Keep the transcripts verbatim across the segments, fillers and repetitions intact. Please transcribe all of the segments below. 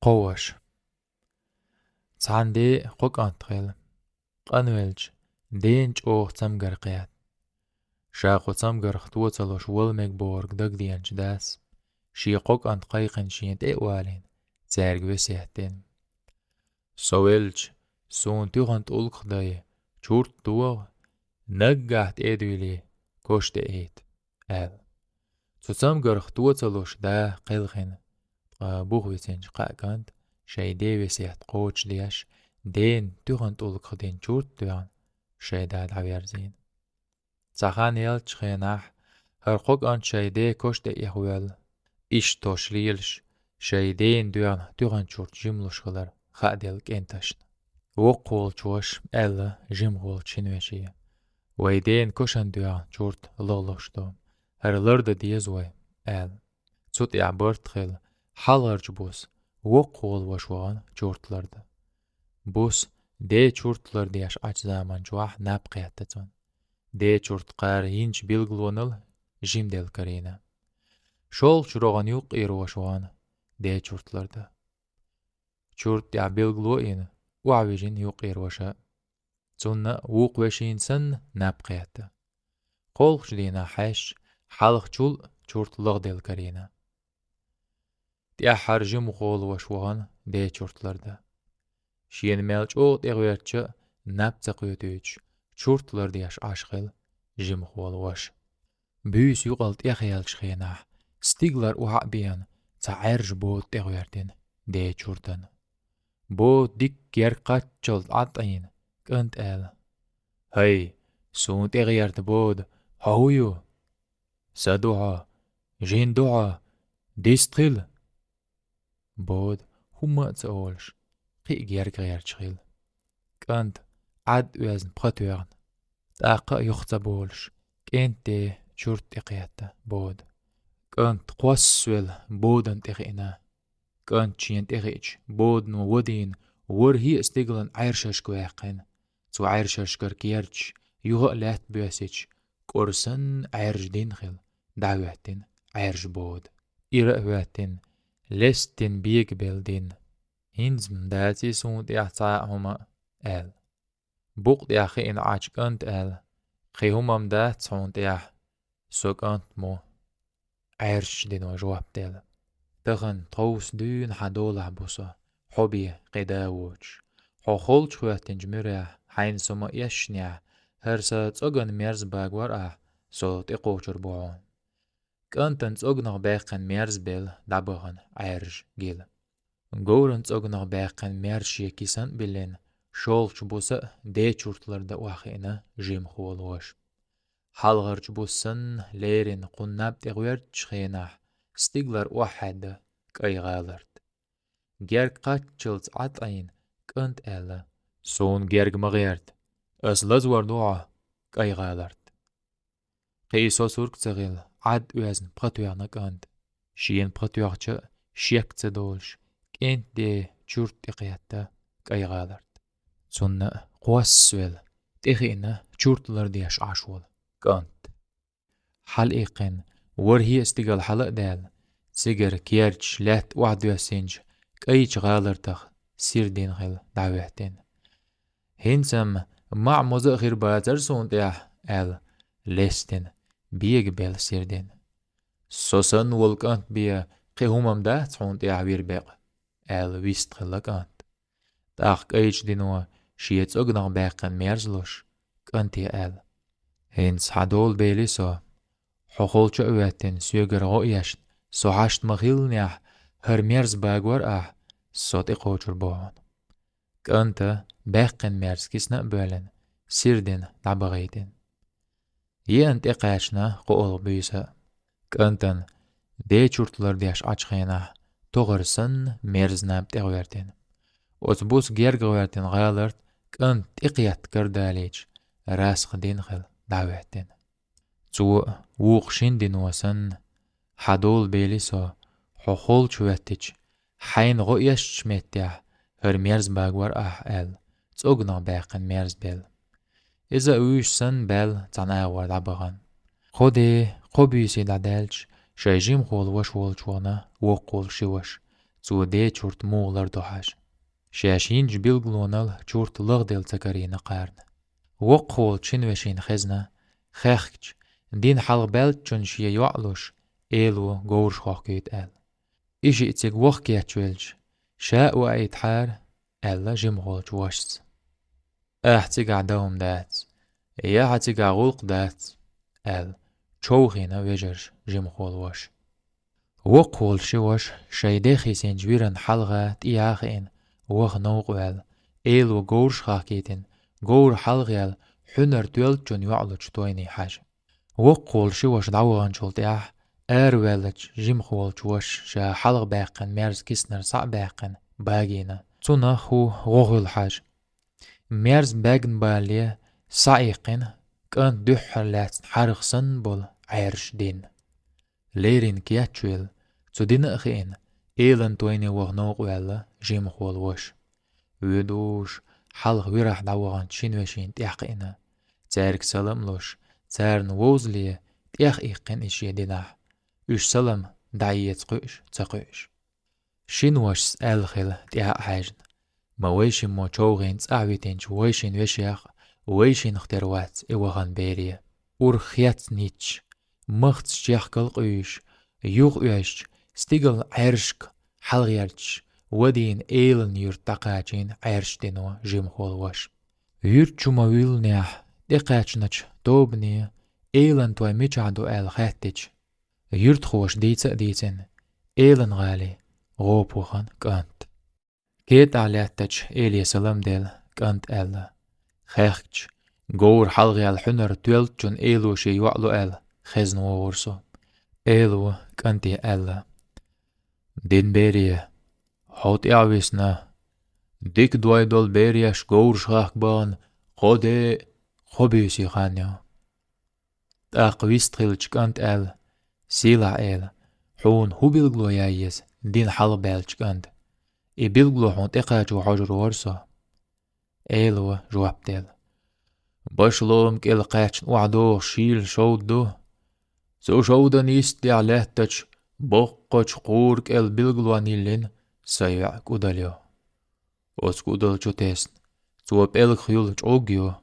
Кхо ваша. Цхьана де кхо кӀант хилла. Къанвелча, дена чӀогӀа цамгар кхетта. Ша кху цамгарх то ца луш вала мега бохург дагаденачу дас, шен кхо кӀант кхайкхина шена тӀе а валийна, цаьрга весет дина: «Со велча, суна туьхан тӀулгах дай, чурт догӀа, наггахь тӀе а дуьйлий, коша тӀе ийта», — аьлла. Цу цамгарх то ца луш да кхелхина, ткъа бух висинчу кхаа кӀанта шайн ден весет кхочушдеш, дена туьхан тӀулгах дина чурт а тоьхна, шайн да дӀаверзийна. Цхьа хан яьллачу хенахь хӀара кхо кӀант шайн ден коша тӀе эхвоьлла. Иштта хӀорш лелаш, шайн дена доьгӀна туьхан чурт жима луш хилар хааделла кӀенташна. Воккхах волчу ваша аьлла жимах волчу шина веше: «Вайн дена кошана доьгӀна чурт лахлуш ду. ХӀара лардан деза вай», — аьлла. Цу тӀехь барт хилла, хьалхарчу буса воккхах волу ваша вахана чурт лардан. Буса ден чурт лардеш Ӏачу заманчохь наб кхетта цунна. Ден чурт кхара йинчу билгалонал жимделла карийна. ШолгӀачу рогӀана юккъера ваша вахана ден чурт лардан. Чурт тӀехь билгало а йина, охьавижина юккъера ваша. Цунна вукху вешина санна наб кхетта. Кхолхачу дийнахь хьаьжча, хьалхачул а чурт лахделла карийна. ТӀаьххьара жимах волу ваша вахана ден чурт лардан. Шена мел чӀогӀа тӀегӀертача а, наб ца кхетуьйтуш, чурт лардеш Ӏаш хилла жимах волу ваша. Буьйса юкъал тӀехъяьллачу хенахь, стигалара охьа а беана, цхьа Ӏаьржа бода тӀегӀертина ден чуртана. Бода дикка герга кхаччалц Ӏад Ӏийна, кӀанта аьлла: «ХӀай, суна тӀегӀерта бода, хьо хӀун ю?» «Са ду хьо, жин ду хьо, дистхила!» Бода, хӀумма а ца олуш, кхин а герга гӀерташ хилла. КӀанта Ӏад оьзна пха тоьхна, тӀаккха а юха ца болуш, кӀентан ден чурт тӀе кхетта бода. КӀант кхоссавелла бодан тӀе хиъна. КӀант шена тӀе хиъча, бодано вадийна, ворхӀе а стигалан Ӏаьршашка ваьккхина. Цу Ӏаьршашкара керташ, юха а лаьтта боьссича, кӀора санна Ӏаьржа дин хилла, дӀахӀоьттина Ӏаьржа бода. Ира а хӀоьттина, лестина бегабелла дин. «ХӀинца-м даций суна тӀехь цхьа а хӀума», — аьлла. Букъа тӀехь хиъна Ӏачу кӀанта аьлла: «Кхин хӀума-м дац хьуна тӀехь, со кӀант мо», — Ӏаьржачу дино жоп делла. «Тахана тховса дуьйна хьан долахь бу со, хьо бен кхин да воцуш. Хьо холчу хӀоьттинчу муьрехь хьайна со ма эшшинехь, хӀара сан цӀоган мерза багор ахь, со тӀекхочур бу хьуна». КӀантана цӀогнах баьккхина мерза белла дӀабахана Ӏаьржа гила. Говран цӀогнах баьккхина мерза шен кисан а биллина, шолгӀачу буса а ден чурт лардан охьахиъна жимах волу ваша. Хьалхарчу буса санна леррина кхунна наб тӀегӀертачу хенахь, стигалара охьахьаьдда кӀай гӀаларт. Герга кхаччалц Ӏад Ӏийна, кӀанта аьлла: «Суна герга ма гӀерта, ас лазор ду хьо, кӀай гӀаларт». Кхин со сурт ца хилла, Ӏад оьзна пха тоьхна кӀанта. Шена пха тоьхча а, шек ца долуш, кӀентан ден чурт тӀе кхетта кӀай гӀаларт. Цунна кхоссавелла, тӀе хиъна чурт лардеш Ӏаш волу кӀант. Хьалаиккхина, ворхӀе а стигал хьала а даьлла, цигара керташ лаьтта охьадоьссинчу кӀайчу гӀалартах сир дин хилла дӀахӀоьттина. «ХӀинца-м маӀа моза а хир бацара суна тӀехь», — аьлла, лестина, бегабелла сир дина. «Со санна волу кӀант бен кхин хӀума-м дац хьуна тӀехь вир бекъа», — аьлла вистхилла кӀант. ТӀаккха кӀайчу дино шен цӀогнах баьккхина мерза луш, кӀанте аьлла: «ХӀинца хьан дола бели со. Хьо холчу а хӀоьттина, соьгара гӀо эшна, со хьашт ма-хиллинехь, хӀара мерза багор ахь, со тӀекхочур бу хьуна». КӀанта баьккхина мерза кисана а боьллина, сир дина дӀабахийтина. Еана тӀекхаьчна кхоалгӀа буьйса а. КӀантана ден чурт лардеш Ӏачу хенахь, тохара санна мерза наб тӀегӀоьртина. Оцу буса герга гӀоьртина гӀаларт кӀанта тӀекхетта карадалийча, расха дин хилла дӀахӀоьттина. Цо вукху шина дино санна: «Хьан дола бели со, хьо холчу хӀоьттича, хьайна гӀо эшначу меттехь, хӀара мерза багор ахь», — аьлла, цӀогнах баьккхина мерза белла. Иза а вуьйш санна баьлла цхьана агӀор дӀабахана. Кхо де, кхо буьйса дӀадаьлча, шайн жимахволу ваша волчу вахана воккхаволу ши ваша, цо дечурт мугӀлар ду хьажа. Шаьш йинчу билгалонал чурт лагӀделла ца карийна кхарна. Воккхаволчу шина вешина хезна, хаьхкича, дин хьалха баьллачунна шен йоӀ луш, эло говраш хохкуьйту аьлла. И шиъ цига ваха кечвелча, ша а ваийтахьара, аьлла жимахволчу вашас. Ахь цигахь дан хӀума дац, я хьан цигахь гӀуллакх дац, аьлла, човхийна вежарша жимахволу ваша. Воккхаволу ши ваша шайн дехийсинчу виран хьалха тӀехьа а хиъна, ваха новкъа ваьлла, эло говраш хахкийтина, говр хьалха яьлла, хьуьнар тоьллачун йоӀ лучу тойне хьажа. Воккхаволу ши ваша дӀаваханчул тӀаьхьа, араваьллачу жимахволчу ваша ша хьалха баьккхина мерза киснар схьа а баьккхина, багийна, цунах хӀу гӀо хуьлу хьажа. Мерза баьгна балале, схьа а иккхина, кӀант дуьххьара лаьцна хьарха санна болу Ӏаьржа дина. Леррина кечвелла, цу дина а хиъна, элан тойне ваха новкъа ваьлла жимахволу ваша. Вуьдуш, хьалха вирахь дӀаваханчу шина вешина тӀаьхьакхиъна. Цаьрга салам а луш, царна вовзале, тӀех а иккхина иза шен динахь. Уьш салам дӀаэца кхуьуш, ца кхуьуш. Шина вашас аьлла хила тӀаьхьа а хьаьжна: «Ма вайшиммо човхийна цӀахь витинчу вайшин вешех а, вайшинах тера вац и вахана бере». Урх хецна йитча, махца чехкал а къуьйсуш, юха оьжча, стигала Ӏаьржашка хьалхарчаш, вадийна элан юьрта дӀакхачийна Ӏаьржа дино жимахволу ваша. Юьрта чу ма-вуьллинехь, тӀекхаьчначу тобане элан той мичахь ду аьлла хаьттича, юьртахоша дийца а дийцина, элан гӀали гӀопа вахана кӀант. КетӀахь лаьттачу эле салам делла, кӀанта аьлла: «Хаьхкича, говр хьалха яьлла хьуьнар тоьллачун эло шен йоӀ лу аьлла, хезна вогӀура со». Эло кӀанте аьлла: «Дин бере, хьо тӀаьхьа висна, дика дой долу береш говраш хахка бахана кхо де а, кхо буьйса хан ю». ТӀаккха вистхиллачу кӀанта аьлла: «Сийлахь эла, хьуна хӀун билгало ян еза дина хьалха баьллачу кӀанта? И билгало хьуна тӀекхачо хьожур вара со». Эло жоп делла: «Башлома кӀел кхаьчна охьадогӀуш шийла шовда ду. Цу шовдан йистехь лаьттачу боккхачу кхура кӀел билгалонна йиллина сан йоьӀан кӀудал ю. Оцу кӀудал чу тесна, цо пӀелгах юлла чӀуг ю,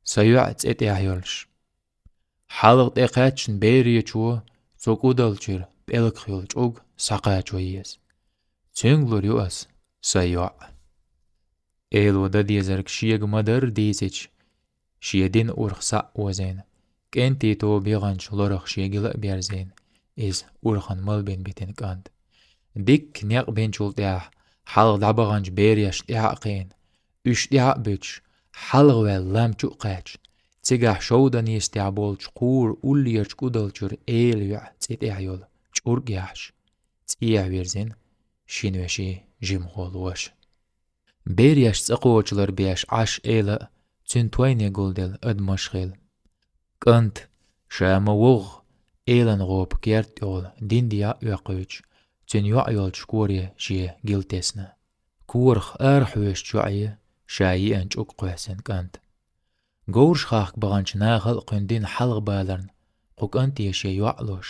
сан йоьӀан цӀе тӀехь йолуш. Хьалха тӀекхаьчна беречо цу кӀудал чуьра пӀелгах йолу чӀуг схьакхачо еза. Цуьнга лур ю ас сан йоӀ». Эло дан дезарг шега ма-дарра дийцича, шен дина урх схьа а озийна, кӀентий тоба яханчу лорах шен гила а берзийна, иза урханна малбина битина кӀант. Дикка некъ бинчул тӀаьхьа хьалха дӀабаханчу берешна тӀаьхьа а кхиъна, уьш тӀаьхьа а буьтуш, хьалха ваьлла лам чу а кхаьчна, цигахь шовдан йистехь болчу кхура уллерачу кӀудал чуьра эла йоьӀан цӀе тӀехь йолу чӀург яхьаш, цӀехьа вирзина шина вешин жимахволу ваша. Береш цӀа кхочуш лар беш Ӏаш эла а, цуьнан тойне гулделла адамаш а хилла. КӀанта, ша ма-вогӀу, элан гӀопа керта тӀехула дин дехьа а оьккхуьйтуш, цуьнан йоӀ йолчу коре шен гила тесна. Корах арахьоьжучу йоӀе ша еана чӀуг кхоьссина кӀанта. Говраш хахка баханчу нахал а кхуьнан дин хьалха баларна кху кӀанте шен йоӀ луш,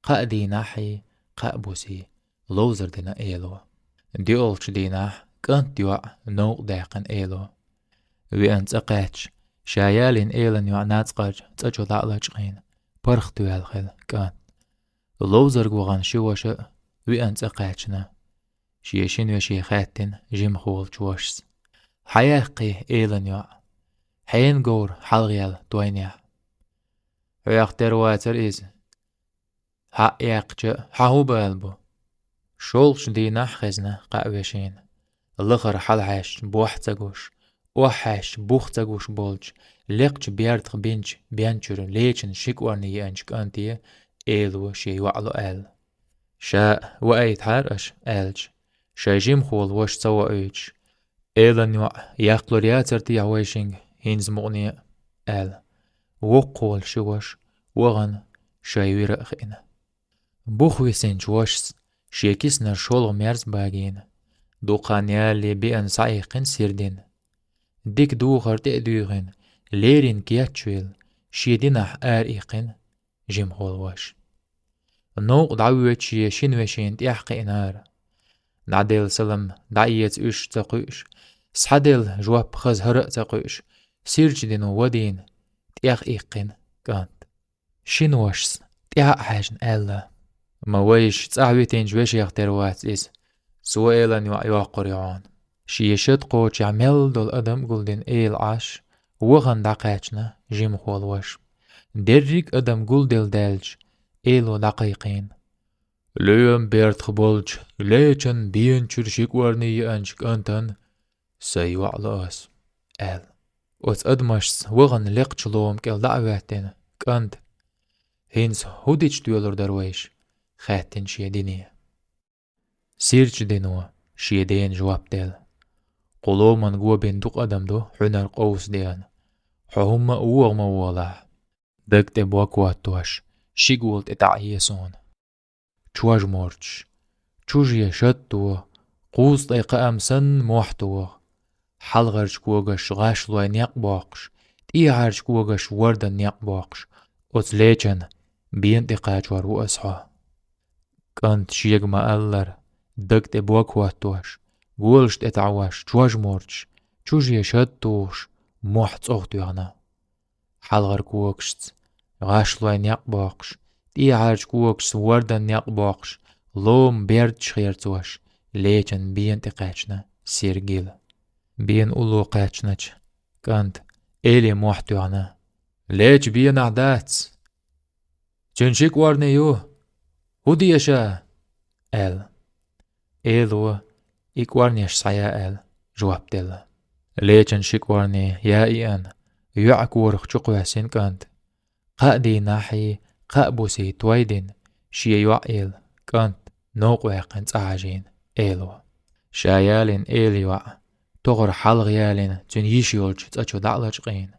кхаа дийнахьий, кхаа бусий ловзар дина эло. ДоьалгӀачу дийнахь кӀанта йоӀ новкъа даьккхина эло. Веана цӀа кхаьчча, ша ялийна элан йоӀ нацкъарчу цӀа чу дӀа а лачкъийна, паргӀатваьлла хилла кӀант. Ловзарга вахана ши ваша а веана цӀа кхаьчна. Шен шина веше хаьттина жимахволчу вашас: «Хьан яьккхий элан йоӀ? Хьенан говр хьалха яьлла тойнехь?» «Хьоьх тера вацара иза. Хьан а яьккхича, хьан хӀун бала бу?» ШолгӀачу дийнахь хезна кхаа вешина. Лахара хьалахьаьжча, бохь ца гуш, охьахьаьжча, бух ца гуш болчу, лекхачу бертах бинчу бен чуьра лечина ши кӀорна еанчу кӀанте эло шен йоӀ ло аьлла. «Ша а ваийтахьара аша», — аьлча, шайн жимахволу ваша ца воуьйтуш: «Элан йоӀ яккхалур яцара техьа вайшинга хӀинца мукъане а?» — аьлла. Воккхаволу ши ваша вахана шайн вира а хиъна. Бух висинчу вашас шен киснара шолгӀа мерза багийна, дукха хан ялале беана схьаихкина сирдина. Дика духар тӀе а дуьйхина, леррина кечвелла, шен динахь ара иккхина жимахволу ваша. Новкъа дӀавоьдуш шен шина вешина тӀаьхьакхиънара. ДӀаделла салам дӀаэца уьш ца кхуьуш, схьаделла жоп хаза хӀара а ца кхуьуш, сирча дино вадийна, тӀех иккхина кӀант. Шиношца, тӀаьхьа а хьаьжна, аьлла: «Ма вайша цӀахь витинчу вешех тера вац иза, со Элан йоӀ йоккхур ю хьуна». Шен шад кхочехь мел долу адам гулдина Эла Ӏаш, вахана дӀакхаьчна жимахволу ваша. Дерриг а адам гулделла даьлча, Эло дӀакхайкхийна: «Лоьма бертах болчу лечан бена чуьра ши кӀорни еанчу кӀантана сайн йоӀ ло ас», – аьлла. Оцу адамашца вахана лекхачу лома кӀел дӀа а хӀоьттина кӀанта: «ХӀинца хӀун дича доьлур дара вайша?» – хаьттина шен дине. Сирча дино шен дена жоп делла: «Кху ломан го бина дукха адам ду хьуьнар къовса деана. Хьо хӀумма а вогӀу ма волахь. Даг тӀе бог хӀоттош, ши гола тӀе таӀае суна. Чожмурчаш, чуже шад тоха, кхузткъе кхаам санна мохь тоха, хьалхарчу когаш гӀашлой некъ боккхуш, тӀехьарчу когаш вордан некъ боккхуш, оцу лечан бена тӀе кхачор ву ас хьо». КӀанта шега ма-аллара, даг тӀе бог хӀоттош, голаш тӀе таӀош, чожмурчаш, чуже шад тухуш, мохь цӀогӀа тоьхна. Хьалхара когашца гӀашлой некъ боккхуш, тӀехьарчу когашца вордан некъ боккхуш, лома бердаш херцош, лечан бена тӀе кхаьчна сиргила. Бена улло кхаьчначу кӀанта Эле мохь тоьхна: «Леча бенахь дац! Цуьнан ши кӀорни ю! ХӀун де ша?» – аьлла. Эло: «И кӀорнеш схьая», – аьлла, жоп делла. Лечан ши кӀорни яа еана, йоӀа корах чу кхоьссина кӀанта. Кхаа дийнахьий, кхаа бусий той дина, шен йоӀ елла кӀант новкъа ваьккхина цӀа хьажийна Эло. Ша ялийна Эла йоӀ, тохара хьалха ялийна цуьнан йиша йолчу цӀа чу дӀа а лачкъийна,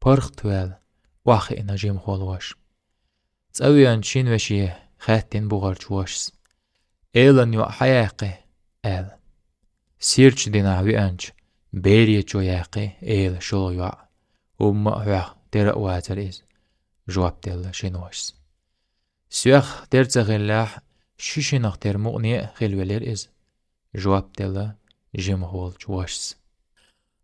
паргӀат ваьлла, охьахиъна жимахволу ваша. ЦӀа веанчу шина веше хаьттина бухарчу вашас: «Элан йоӀ хьан яьккхи?» – аьлла. «Сирча динахь веанчу беречо яьккхи Эла шолгӀа йоӀ. ХӀумма а хьоьх тера а вацара иза», – жоп делла шина вашас. «Соьх тера ца хиллехь, ши шинах тера мукъане а хилла велира иза», – жоп делла жимахволчу вашас.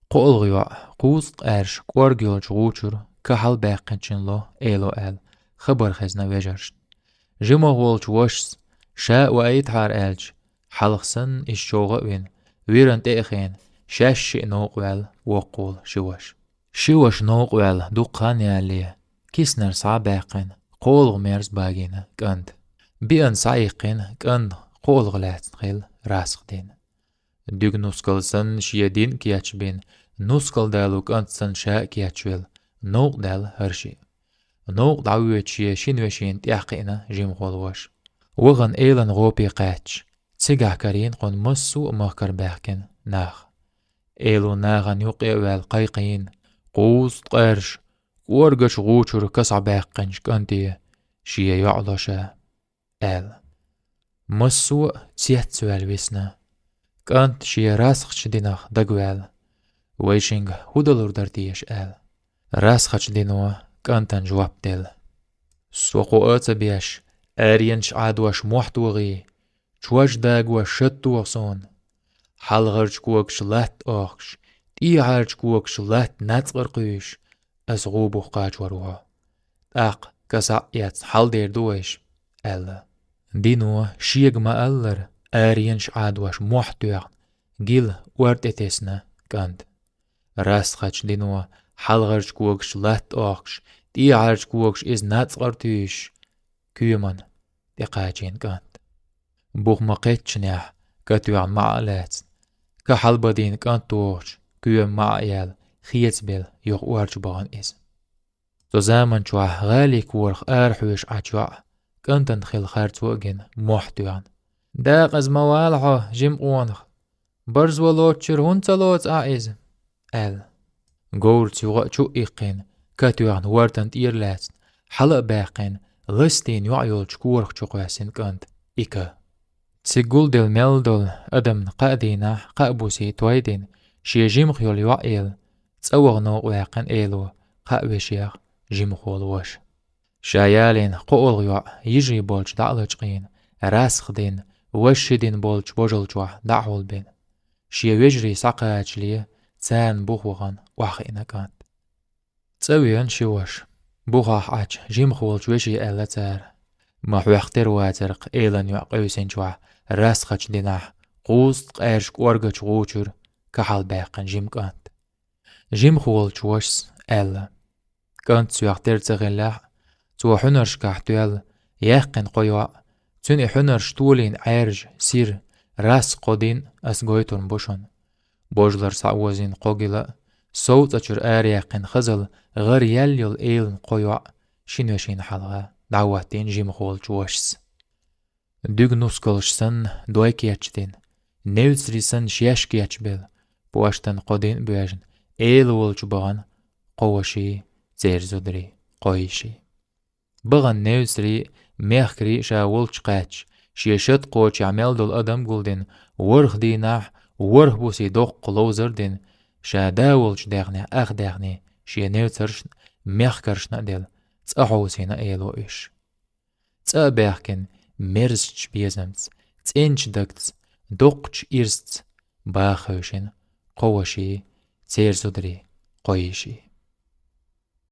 КхоалгӀа йоӀ кхузткъа аьрша кӀорга йолчу гӀу чуьра ка хьалабаьккхинчунна ло Эло аьлла, хабар хезна вежаршна. Жимахволчу вашас, ша а ваийтахьара аьлча, хьалха санна иза човха а вина, виран тӀе а хиъна, шаьш шиъ новкъа ваьлла воккхаволу ши ваша. Ши ваша новкъа ваьлла дукха хан ялале, киснара схьа а баьккхина, кхоалгӀа мерза багийна кӀанта. Биъна схьа а иккхина, кӀанта кхоалгӀа лаьцна хилла расха дина. Дуьгу нускал санна шен дин а кечбина, нускал далу кӀант санна ша а кечвелла, новкъа даьлла хӀара шиъ. Новкъа дӀавоьдуш шен шина вешина тӀаьхьа кхиъна жимахволу ваша. Вахана Элан гӀопе кхаьчча, цигахь карийна кхунна массо а махкара баьхкина нах. Эло нахана юккъе а ваьлла кхайкхийна: «Кхузткъа аьрша кӀоргачу гӀу чуьра ка схьабаьккхинчу кӀанте шен йоӀ ло ша», – аьлла. Массо а цецваьлла висна. КӀант шен расхачу динах дагаваьлла: «Вайшинга хӀун далур дара теша?» – аьлла. Расхачу дино кӀантана жоп делла: «Со кхоо а ца беш, аренаш Ӏадош мохь тохий, чож дагош шад тоха суна. Хьалхарчу когаш латта охкуш, тӀехьарчу когаш латта нацкъара кхуьйсуш, ас гӀу буха кхачор ву хьо. ТӀаккха ка схьа а эцна хьаладер ду вайша», – аьлла. Дино шега ма-аллара, аренаш Ӏадош мохь тоьхна, гила ор тӀе тесна кӀанта. Расхачу дино хьалхарчу когаш латта охкуш, тӀехьарчу когаш иза нацкъара туьйсуш, коьман тӀе кхачийна кӀант. Буха ма-кхеттинехь, ка тоьхна маӀа а лаьцна, ка хьалабадийна кӀант тохучу коьма маӀа а яьлла, хецабелла юха ор чу бахана иза. Цу заман чохь гӀали корах арахьоьжуш Ӏачу йоӀ, кӀантана хилла харцо а гина, мохь тоьхна: «Декъаза ма вала хьо, жима къонах! Барзо лоцучуьра хӀунда ца лоцу ахь иза?» – аьлла. Говраца юха а чу а иккхина, ка тоьхна вортана тӀера лаьцна, хьала а баьккхина, ластийна йоӀ йолчу корах чу кхоьссина кӀанта и ка. Цига гулделла мел долу адамна кхаа дийнахь, кхаа бусий той дина, шен жимах йолу йоӀ елла, цӀа ваха новкъа ваьккхина Эло кхаа вешех жимахволу ваша. Ша ялийна кхоалгӀа йоӀ йижий болчу дӀа а лачкъийна, расха дина, вож ши дина болчу божал чохь дӀа а хьулбина. Шен вежарий схьакхачале, царна бух вахана охьахиъна кӀант. ЦӀа веана ши ваша. Бухахь Ӏачу жимах волчу веше аьлла цара. Ма хьоьх тера вацарх элан йоӀ къевсинчохь расхачу динахь, кхузткъа аьрша кӀоргачу гӀу чуьра кахьалбаьккхина жима кӀант. Жимах волчу вашас аьлла: «КӀант соьх тера ца хиллехь а, цо хьуьнаршкахь тоьлла, яьккхина кхо йоӀ, цуьнан и хьуьнарш толийна Ӏаьржа, сира, расса кхо дин а ас гойтур бу шуна. Божалара схьаозийна кхо гила а, сов цӀа чуьра араяьккхина хазалла, гӀара яьлла йолу элан кхо йоӀ шина вешина хьалха», — дӀахӀоттийна жимах волчу вашас. Дуьгу нускалш санна дой кечдина, невцари санна шеш кечбелла, поштан кхо дин а боьжна, эла волчу бахана кхо ваший, церан зударий, кхо йиший. Бахана невцарий, мехкарий ша волчу кхаьчча, шен шат кхочехь мел долу адам гулдина, ворхӀ дийнахь, ворхӀ бусий доккха ловзар а дина, ша да волчу даьхнехь ах даьхний шен невцаршна а, мехкаршна а делла, цӀа хьовсийна эло уьш. ЦӀа а баьхкина, мерзачу безамца, цӀеначу дагца, доккхачу ирсаца баха хевшина кхо ваший, церан зударий, кхо йиший.